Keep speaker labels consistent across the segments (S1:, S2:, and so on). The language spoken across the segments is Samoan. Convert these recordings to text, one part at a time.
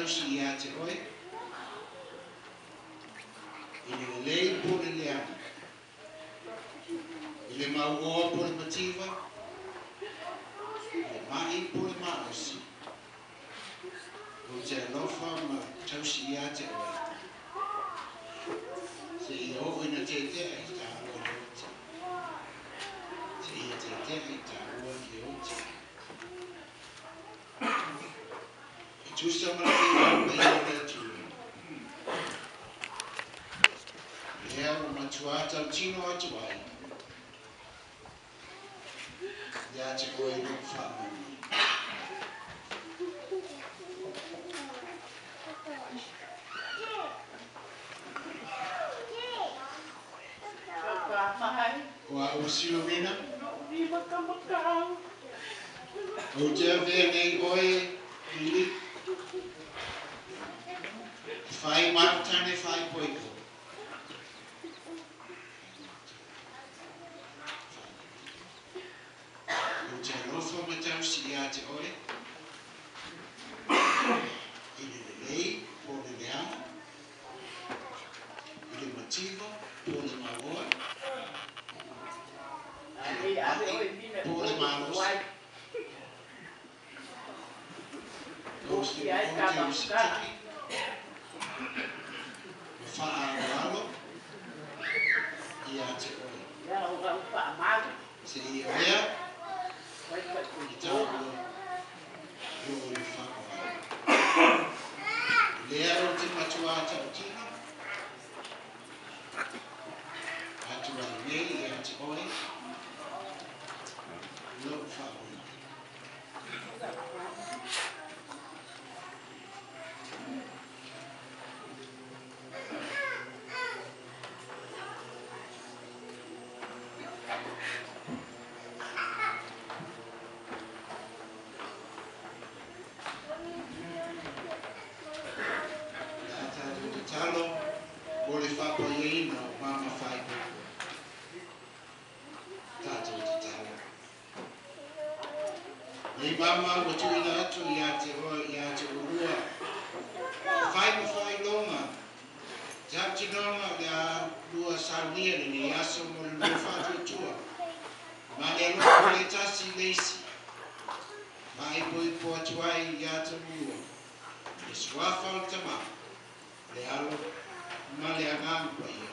S1: tausi ia te oe i le lelei po le leaga i le mauoa po le mativa i le ma'i po le malosi ou te alofa ma tausi ia te oe seia oo ina tētea i tāua i le oti seia tētea i tāua i le oti e tusa ma le feiloai paia o le Atua lea ua matuā tautino atu ai ia te oe lo'u faamoemoe. O a'u Silomena ou te avea nei oe Lili e fai ma lou tane faaipoipo ou te alofa ma tausi iā te oe i le lelei po o le leaga i le mativa po o le mauoa i le ma'i po o le malosi ou te usitai ma faaaloalo ia te oe seia avea i tāua i o i le faavavau. Lea ou te matuā tautino atu ai nei ia te oe lo'u faamoemoe. O le a tatou tatalo mo le faapaiaina o mama faaipoipo. Tatou tatalo. Nei mama ua tuuina atu ia te oe ia te oulua e fai ma faailoga tautinoga o le a lua saunia lenei aso mo le lua faatuatua ma le alofa o le tasi i le isi. Faaipoipo atu ai ia te oulua i le suafa o le Tama, le Alo ma le Agaga Paia.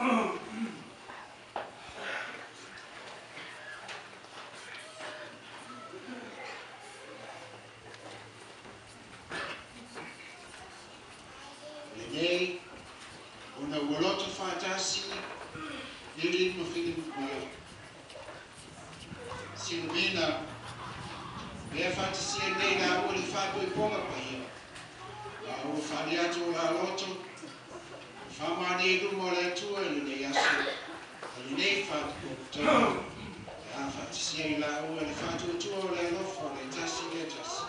S1: O lenei ona ua loto faatasi Lili ma ma Silomena lea faatasia nei laua i le faaipoipoga paia a ua faali atu o la loto faamalie i luma o le Atua i lenei aso ma lenei faatapotoga le a faatasia i laua le faatuatua o le alofa o le tasi i le tasi.